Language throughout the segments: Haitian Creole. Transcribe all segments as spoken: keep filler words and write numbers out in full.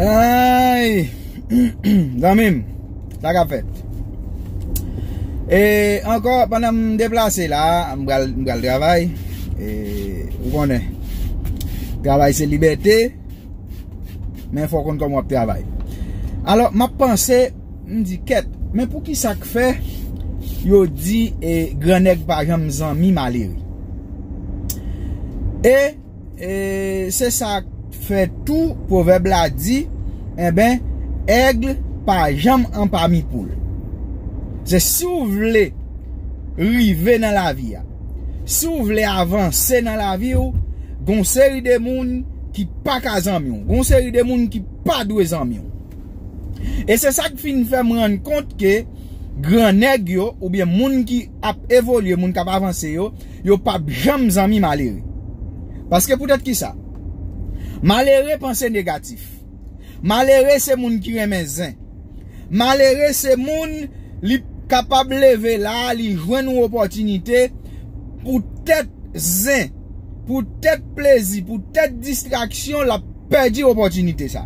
Ay, zanmi m, sa k ap fèt? E ankò, pandan m deplase la, m pral, m pral travay. E, ou konnen, travay se libète, men fò w konn kòman w ap travay. Alò, m ap panse, m di, kèt, men poukisa k fè yo di, e, gran nèg pa janm zanmi malere? E, e se sa k fè tou pwovèb la di, enben, aigle pa janm anpami poul. Se si w vle rive nan lavi a, si w vle avanse nan lavi w, gon seri de moun ki pa ka zanmi w, gon seri de moun ki pa dwe zanmi w. E se sa k fin fè m rann kont ke gran nèg yo, oubyen moun ki ap evolye, moun k ap avanse yo, yo p ap janm zanmi malere. Paske poutèt ki sa? Malere panse negatif. Malere se moun ki renmen zen. Malere se moun li kapab leve la, li jwenn yon opòtinite, poutèt zen, poutèt plezi, poutèt distraksyon, l ap pèdi opòtinite sa.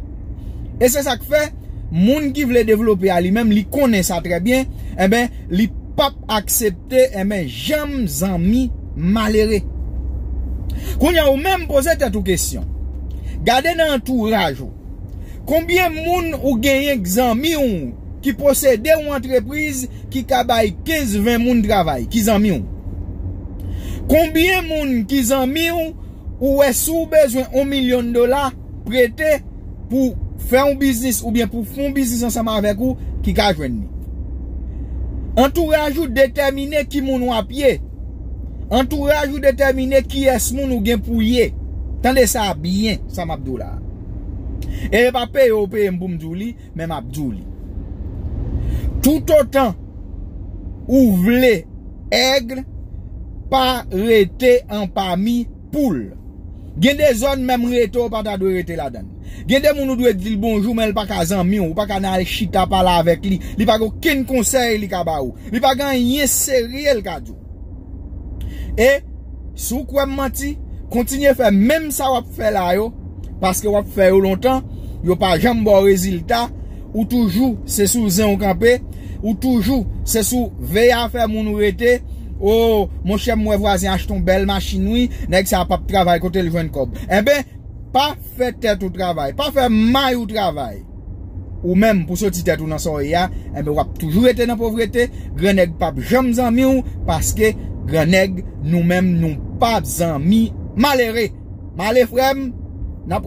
E se sa k fè, moun ki vle devlope a li menm, li konnen sa trè byen, enben, li p ap aksepte, enben, janm zanmi malere. Kounye a, ou menm poze tèt ou kesyon. Gade nan antouraj ou. Konbyen moun ou genyen k zanmi w ki posede yon antrepriz ki ka bay kenz ven moun travay, ki zanmi w? Konbyen moun ki zanmi w, ou wè si w bezwen yon milyon dola, prete pou fè yon biznis oubyen pou fè yon biznis ansanm avèk ou ki ka jwenn li? Antouraj ou detèmine ki moun w ap ye. Antouraj ou detèmine kiyès moun ou gen pou ye. Tande sa byen, sa m ap di w la. E pa peye w peye m pou m di w li, men m ap di w li. Toutotan ou vle aigle, pa rete anpami poul. Gen de zòn menm rete w pa ta dwe rete ladan l. Gen de moun ou dwe di l bonjou, men l pa ka zanmi w, ou pa ka nan al chita pale avèk li. Li pa gen okenn konsèy li ka ba ou. Li pa gen anyen serye l ka di w. E si w kwè m manti, kontinye fè menm sa w ap fè la yo, paske w ap fè yo lontan, yo pa janm ba w rezilta, ou toujou se sou zen w kanpe, ou toujou se sou veye afè moun ou rete. O, monchè, m wè vwazen achte yon bèl machin wi, nèg sa p ap travay, kote l jwenn kòb? Enben, pa fè tèt ou travay, pa fè may ou travay. Ou menm pou soti tèt ou nan sa w ye a, enben w ap toujou rete nan povrete, gran nèg p ap janm zanmi w, paske gran nèg nou menm nou p ap zanmi malere. M ale frè m, n ap